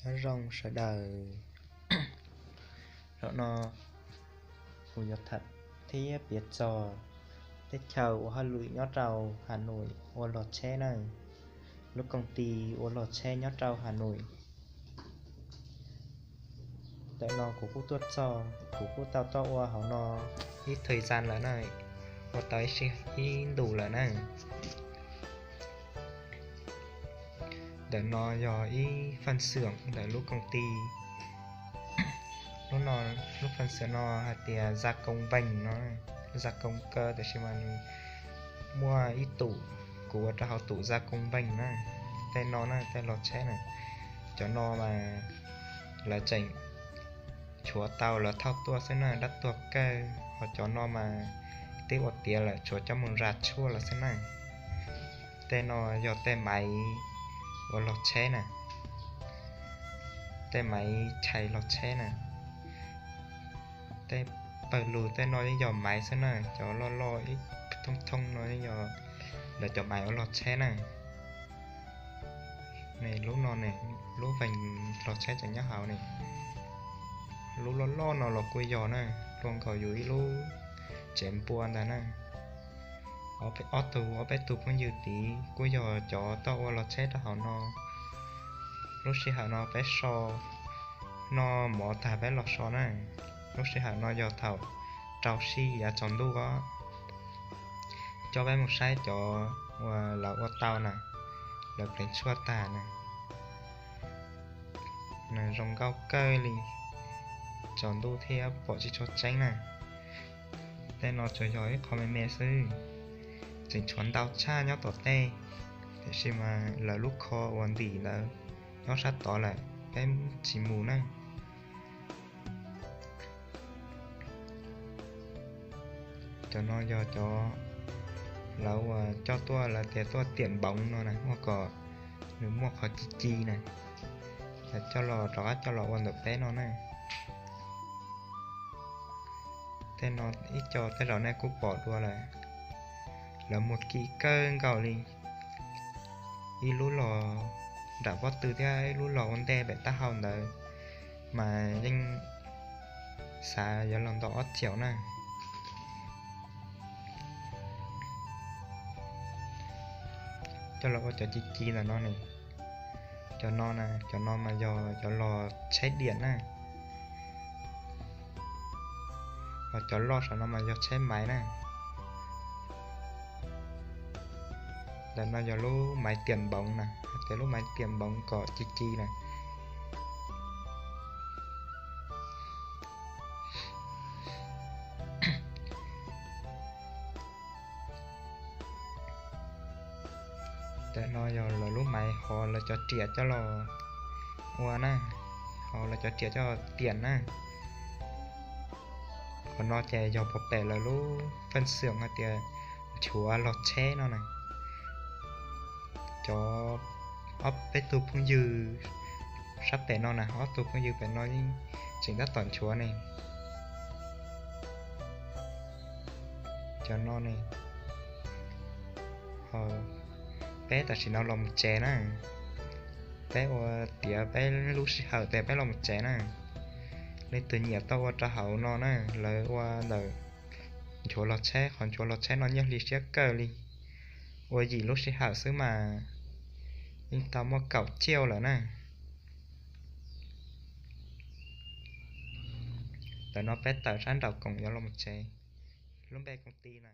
Nyob zoo sawv daws, zaum no kuv yuav tham thiab piav txog teb chaws ua hauj lwm nyob rau Has Nois ua log tsheb na, lub koom ti ua log tsheb nyob rau Has Nois. Ntawm no kuv kuj tuaj txog, kuv kuj tau tuaj ua hauv no ib thaj zas lawm na, ua tau ib ntus lawm na. Ntawm no yog ib faj xwm ntawm lub koom ti. Lub faj xwm no hais tias Za Koom Vees no, Za Koom Kaw, tab sis mas nws muaj ib tus, kuv ua rau hauv tus Za Koom Vees na. Tej no na, tej log tsheb na, cov no mas lawv tseem tshuav tau lawv thauj tuaj xwb na, dab tuag kawg, ho cov no mas twb ua tiav lawm, tshuav coj mus zas tshuaj lawm xwb na. Tej no yog tej maiv ua log tsheb na, tej maiv chais log tsheb na. Tej pawg lug tej no yeej yog maiv xwb na, cov loj loj ib thoob thoob no yeej yog lawv cov maiv ua log tsheb na. Lub no ne, lub vees log tsheb tseem nyob hauv ne. Lub loj loj no los kuj yog na, luaj nkaus yus ib lub tsev npua ntag na. Ob tug ob peb tug phooj ywg tid kuj yog cov tuaj ua log tsheb rau hauv no. Lub sij hawm no peb so noj mov tag peb los so na. Lub sij hawm no yog thaum rau sij yav tsaus ntuj os. Coj peb mus saib cov uas lawv ua tau na, lawv pleev tshuaj tag na. Zoo nkauj kawg li, tsaus ntuj thiab pom tsis tshua tseeb na. Tej no tsuas yog ib qho me me xwb, tseem tshuav ntau tshaj nyob tom tej, tiam sis mas lawv lub kho uas ntim lawv nyob sab tod lawm peb tsis mus na. Cov no yog cov lawv uas coj tuaj, lawv tias tuaj tiam npoov no na, ua kom nws muaj qhov ci ci na, lawv coj los rov qab coj los ua ntawm peb no na. Tej no ib co tej zaum nej kuj pom dua lawm, lawv muag kim kawg nkaus li. Ib lub los nram pob tw thiab ib lub los ua ntej pem taub hau ntawd, mas yeej xav yuav los nto ob caum na. Coj los ua cov ci ci ntawm no ne. Cov no na, cov no mas yog cov los tsheb diam na, ho cov loj saum no mas yog tsheb maiv na. Ntawm no yog lub maiv tiam npoov na, hais tias lub maiv tiam npoov kom ci ci na. Ntawm no yog lawv lub maiv ho lawv cov riam coj los ua na, ho lawv cov riam coj los tiam na. Qhov no ces yog pov pem lawv lub feej xwm hais tias nchuav log tsheb no na. Cov ob peb tug phooj ywg sab pem no na, ob tug phooj ywg pem no yeej tseem tab tom nchuav ne. Cov no ne, peb tam sim no los mus tsev na. Peb ua tiav peb lub sij hawm tes peb los mus tsev na. Leej twg nyiam tau ua rau hauv no na, lawv ua ntawm nchuav log tsheb, qhov nchuav log tsheb no nyiaj hli siab kawg li. Ua yim lub sij hawm xwb mas yeej tau muaj kaum ciaj lawm na. Ntawm no peb tawm sab nraum koom yuav los mus tsev. Lub npe koom ti na.